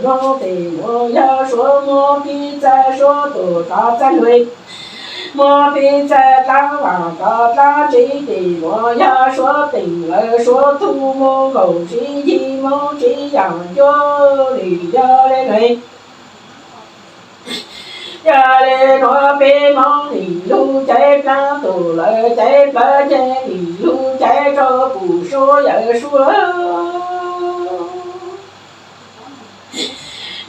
Lub tes nuav yog suav muab pib txaj suav tuam rov txaj hlua, muab pib txaj dlaab vaam rov dlaab tsev. Tes nuav yog suav teem lawv suav tug, moog nkaum sib yig moog tsev yaam ncuab. Nwg yog le nuav, yog le nuav peb moog nim lug caiv plaab, tus lawv caiv plawv ces nim lug caiv rua pum suav yawm suav.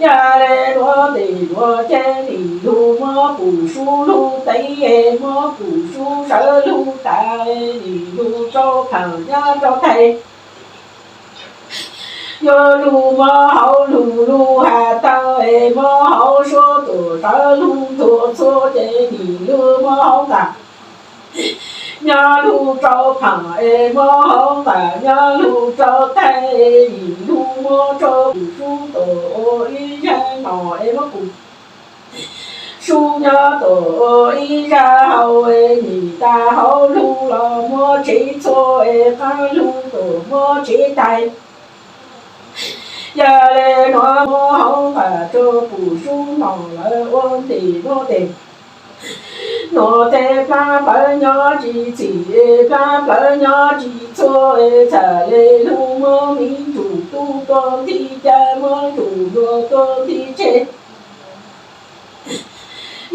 Yog le nuav tes nuav ces nim lug muab pum suav lug teev, muab pum suav sawv lug tas, nim lug rua phaam nyob rua taig. Yuav lug muab hauv lug lug has taag es muab hauv suav tuam sawv lug ntuag txhua ces nim lug muab hauv nqaam nyob lug rua phaam es muab hauv nqaam nyob lug rua taig, nim lug muab rua pum suav tuam ua ib zag nom es muab pum suav nyob tuam ua ib zag hau es nim tas hauv lug los muab tsev txhua es qaab lug tuam muab tsev taig. Yog le nuav muab hauv nqaam rua pum suav nom lawv ua ntim nuav tes. Nuav tes plaab plawv nyob tsis txim, plaab plawv nyob tsis txhua, txhaj le lug muab miv ntsuj tub tuaj nti ca, muab ntsuj nruas tuaj nti tseg.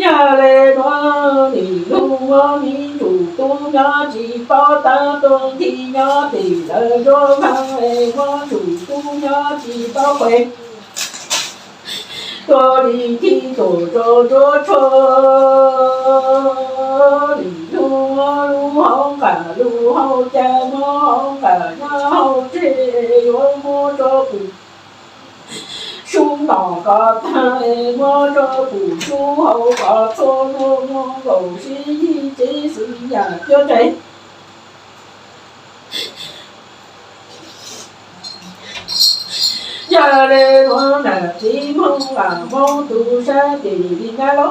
Yog le nuav nim lug muab miv ntsuj tub nyob tsis paub taab tuaj nti nyob tim lawv nruab npaag es muab ntsuj tub nyob tsis paub qhua tuaj li ti tuam rua nruab tshuaj. Nim lug muab lub hauv nqaam lug hauv ca, muab hauv nqaam nyob hauv tseg, yuav muab rua pum suav nom kov taag, muab rua pum suav hauv kov txhua, muab muab nkaus sib yig tsev xwm yam cuab tsev. Yog le nuav nam txiv Hmoob Vaam Hmoob tug sab tim li nab lug.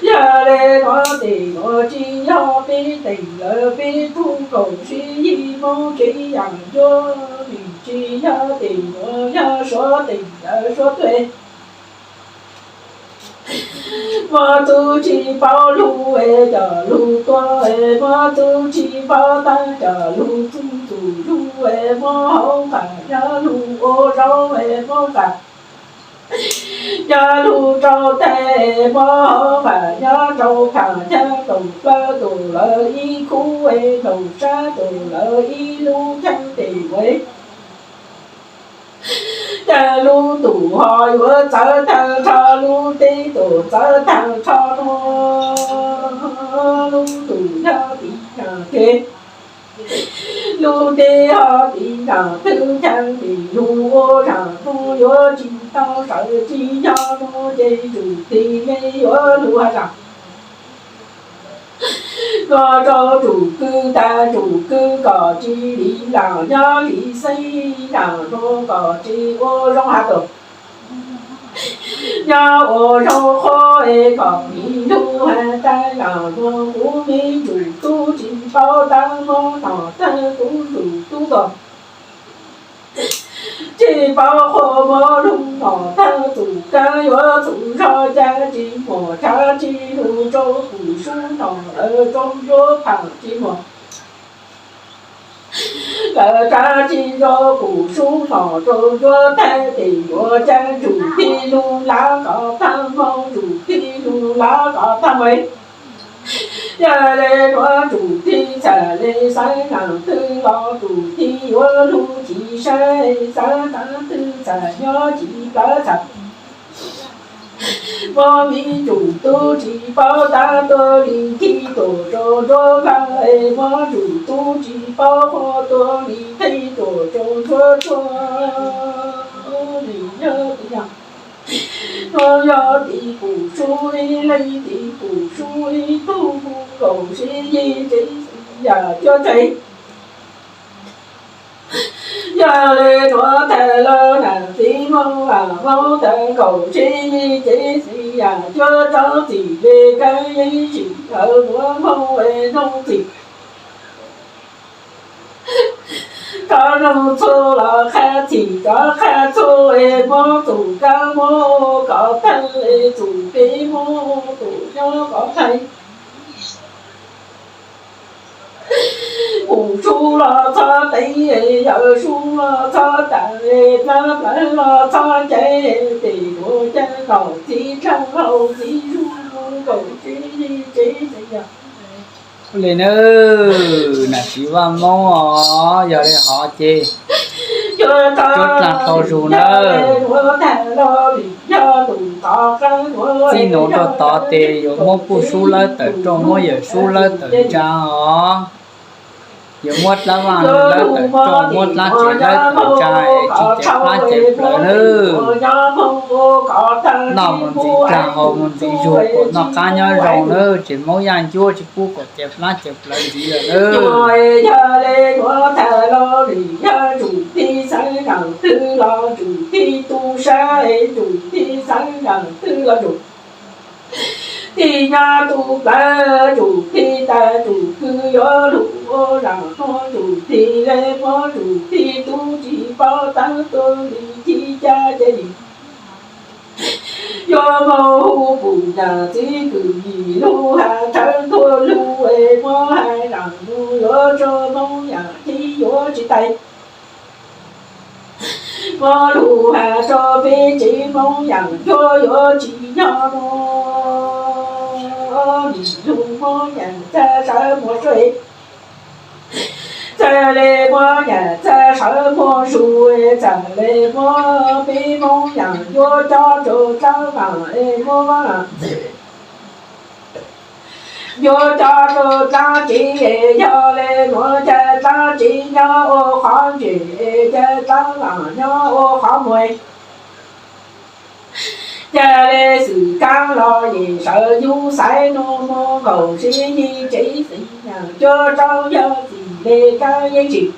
Yog le nuav tes nuav tsis yog peb teem lawv peb tug nkaus sib yig Hmoob tsev yaam ncuab, nwg tsis yog tes nuav yog suav teem lawv suav tuaj. Muab tub tsis paub lug es coj lug tua, muab tub tsis paub taag coj lug txug txug lug es muab hauv nqaam nyob lug ua zaub es muab nqaam nyob lug rua taig, muab hauv nqaam nyob rua phaam, nyob rua plawv, tus lawv ib khub es nraum sab, tus lawv ib lub chaaj tes ua. Caag lub ntuj ho yuav txawv taag nrho, lub teb tuam txawv taag nrho nuav, lub ntuj yog tiv nraam teg, lub teb ho tiv nraam twg, caag nim lug ua zaam nuav yuav tsis tau sawv tsis nyob nuav ces ntsum tig le yuav lug has zaam nuav rua ntsum kwv tas ntsum kwv kom tsis li laam nyob li xeeb, zaam nuav kom tsis ua zoo has tuam nyob ua zoo qhuav es kom nim lug has tas zaam nuav kuv me ntsum tub tsis paub taag, mob nom taag kuv ntsum tub tuag. Tsis paub qhua mob lug nom taag txug kaab yuav txug zog, ca tsis muaj tshav tsis lug rua pum sub nom lawv rua ncuab phaam, tsis muaj lawv tshav tsis rua pum sub nom rua ncuab taig, tes yuav ca ntsum tig lug lav kom taag moog, ntsum tig lug lav kom taag moog. Yog le nuav ntsum tig txhaj le xaav zaam twg los ntsum tig yuav lug ci saib, xaav zaam twg txhaj nyob ci plawv txhaj. Mob miv ntsum tub tsis paub taag tuaj li ti tuam rua nruab npaag, mob ntsum tub tsis paub qhua tuaj li ti tuam rua nruab tshuaj. Nwg yog tiv yog, nwg yog tiv pum sub ib leeg, tiv pum sub ib tug, nkaum sib yig tsev xwm yam cuab tsev. Yog le nuav thaij lug nam txiv Hmoob Vaam Hmoob thaij nkaum sib yig tsev xwm yam cuab tsob txim le kaab yeeb tsim tawv nuav Hmoob es noog txim Cov noog txhua los qha txhim cov qha txhua es muab txum kab muab ua kom tag es txum peb muab ua kom nyob kom tag. Mus sub los txhob teev es yawm sub los txhob tawm es plab plawv los txhob caiv es pem duav caj kom txiv dlaag hau txiv zug nkaus tsev tsev tsev yog li nawb. Nam txiv Vaj Moob os, yog li hov ces cuab dlaag dhau zus nawb. Txij nuav rau tod ces yuav muab kuj sub lawb tawm roj, muab yawm sub lawb tawm ntsa os. Yuav muab dlaab vaj lawb tawm roj, muab dlaab tsev lawb tawm ntsa es tsis ceev plab ceev plawv nawb. Noj mus ntxiv dlaag, haus mus ntxiv zug, kuas noj qab nyob zoo nawb, tsis moob yaj ncuab tsis pub kuas ceev plab ceev plawv ntxiv lawm nawb. Yog le nuav tag los lwm yog tsum tig xeev nraag twg los tsum tig tu sab es tsum tig xeev nraag twg los tsum tig nyob tu plawv, tsum tig tas tsum kws yuav lug ua zaam nuav, tsum tig le muab tsum tig tub tsis paub taag tuab li ci ca ces li. Yuav moog hu pum yam txiv kwm yim lug has thawv ntuag lug es muab has zaam nuav yuav tso moob yam tib yuav tsis tais. Muab lug has rua peb tsev moob yaam cuab yuav tsis nyob nuav, nim lug muab yaam txag sawv muag sua, txawm le muab yaam txag sawv muag sua, txawm le muab peb moob yaam cuab cob rua dlaab vaam es muab yuav cob rua dlaab tsev es yog le nuav ca dlaab tsev nyob ua qhov ntsev es ca dlaab vaam nyob ua qhov muag. Ca le xwm kaab los yem sawv yug xaiv nuav muag nkaus sib yig tsev xwm yaam cuab rau yog txim le kaab yeej tsim.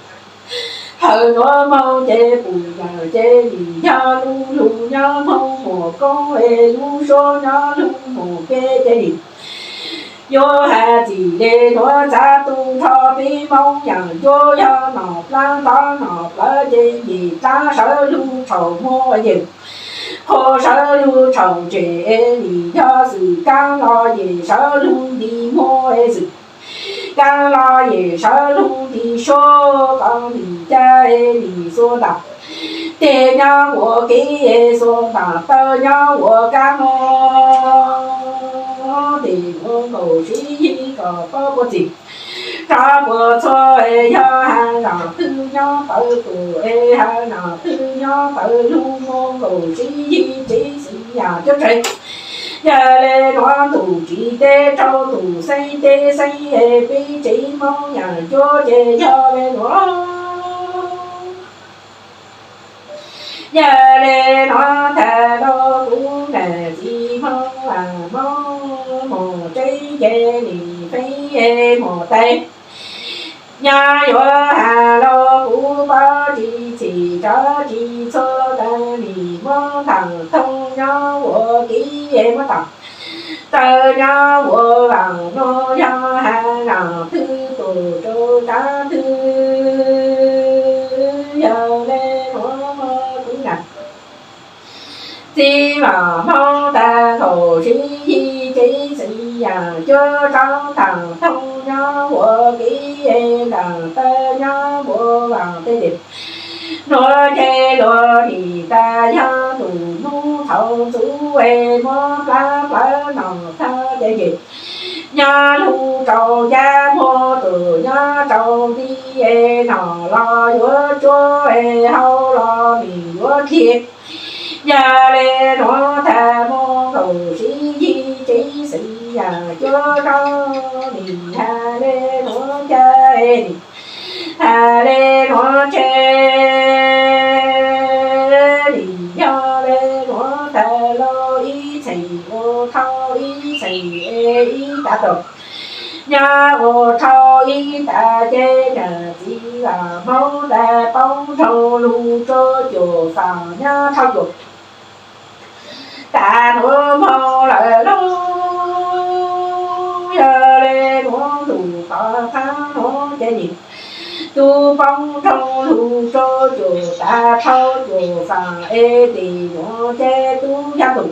Hawm nuav moog ces pum yaam ces nim yog lug lug nyob moog muam koob es lub suab nyob lug muam ke ces nim yuav has txim le nuav txav tu nrho peb moob yaam cuab yog nom plaab ntob nom plawv ces yim dlaab sawv lug tshaum muag yem, qhua sawv lug tshaum tsev es nim yog xwm kaab los yem sawv lug nti muag es xwm kaab los yem sawv lug nti suab kom nim ca es nim xuas ntaam teg nyob ua kev es xuas ntaam taw nyob ua kaab moog. Tes nuav nkaus sib yig kom paub puas txim rov puas txhua es yog has zaam twg nyob tawv tus es has zaam twg nyob tawv lug muag nkaus sib yig tsev xwm yaam cuab tsev. Yog le nuav tus tsis teb rau tus xeeb teb xeeb es peb tsev moob yaam cuab ces yog le nuav. Yog le nuav tag los kuv nam txiv Hmoob Vaj Moob mus tsev ces nim feeb es mus tais. Nyob yuav has los kuv paub tsis txhim tsav tsis txhua tas nim muab thaam thooj nyob ua kev es muab thaam taw nyob ua vaam nuav yog has zaam twg tus rau tsav twg. Yog le nuav kuv nam txiv Vaj Moob tag nkaus sib yig tsev xwm yaam cuab rau thaam thooj nyob ua kev es thaam taw nyob ua vaam tej tes. Nuav ces luag nim tas yog tus hnub thaum ntxuv es muab plab plawv nom thawj ces yim nyob lug rau yaj muag tus nyob rau nti es nom los yuav tsuab es hau los nim yuav dlig. Yog le nuav tag muag nkaus sib yig tsev xwm yaam cuab rau nim has le nuav ca nim has le nuav tseg. Nim yog le nuav tag los ib txheem ua thauj ib txheem es ib tav tom. Nyob ua thauj ib tav ces nam txiv Vaj Moob tag poob nroo lug rua cuam faam nyob thauj cuam tas nuav moog lawm lauj. Yog le nuav tus qhov thaab nuav ces nim Tub poob nroo lug rua cuam taag rhau cuam faam es tim nuav ces tub xyaa ntuj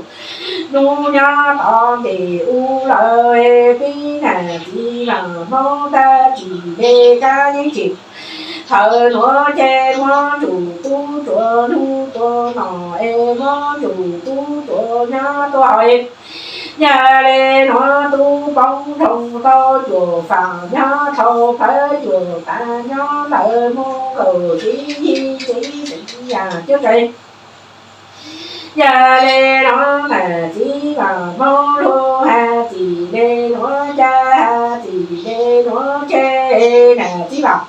nub nyob tod ntim u lawm es pib nam txiv vaam Moob tab tsi le kab yeeb tsim. Thaum nuav ces muab ntsum tub tsuav lug tua nom es muab ntsum tub tsuav nyob tua hauv es. Yog le nuav tub poob nroo tau cuam faam nyob rhau plawv cuam taag nyob ntawd moog nkaum siv yig txiv txiv yaam cuab tsees. Yog le nuav nam txiv vaam Moob lug has txim le nuav ca has txim le nuav tseg nam txiv vaam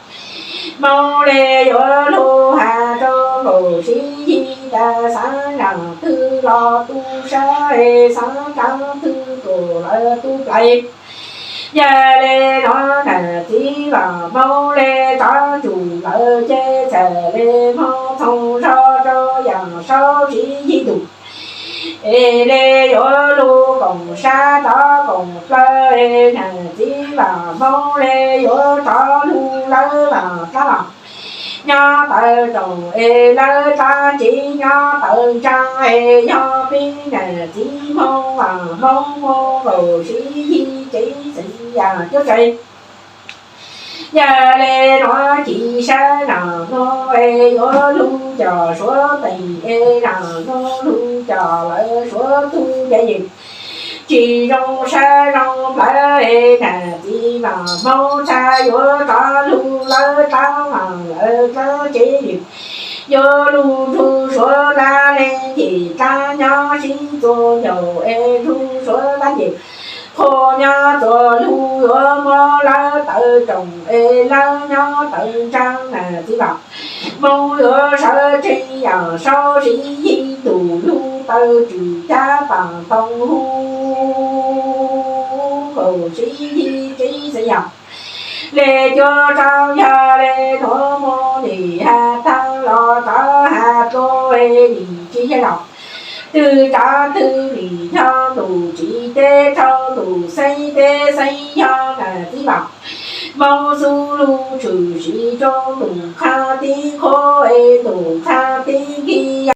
Moob le yuav lug has rua nkaum siv yig ca xaav nam twg los tu sab es xaav nam twg tuam lawv tu plais. Yog le nuav nam txiv vaam Moob le tov ntsum lawv ces txham le moog txhoov zog rua yaam saub siv yig ntuj es le yuav lug koom sab tov koom plawg es nam txiv vaam Moob le yuav rov lug lawv vaam dlaab vaam nyob tawv roos es lawv dlaab tsi nyob tawv ntsaa es yog pib nam txiv moog vaam Moob moog nkaum siv yig txiv txiv yaam cuab tsees. Yog le nuav ci sab nam nuav es yuav lug coj suav teem es nam nuav lug coj lawv suav tug ca yim tsi zoo sab zoo plawv es nam txiv vaam Moob txhad yuav rov lug lawv dlaab vaam lawv dlaab tsi yim yuav lug nrug suav dlaab leej yim dlaab nyob sib txuas ncaus es nrug suav dlaab yim qhua nyob txuas lug yuav muab lawv tawv roos es lawv nyob tawv ntsaa nam txiv vaam Moob yuav sawv tsees yaam saub siv yig ntuj lug tawv tswm cab paam ntoo hu nkaus siv yig txiv txiv yaam le cuab rau yog le nuav moog nim has taag los tov has dlua es nim tsi yog los twg tsav twg nim yog ntuj tsi teb rau ntuj xeeb teb xeeb yog nam txiv vaam Moob xub lug tshwm sim rua ntuj qha tib qhuab es ntuj qha tib nkig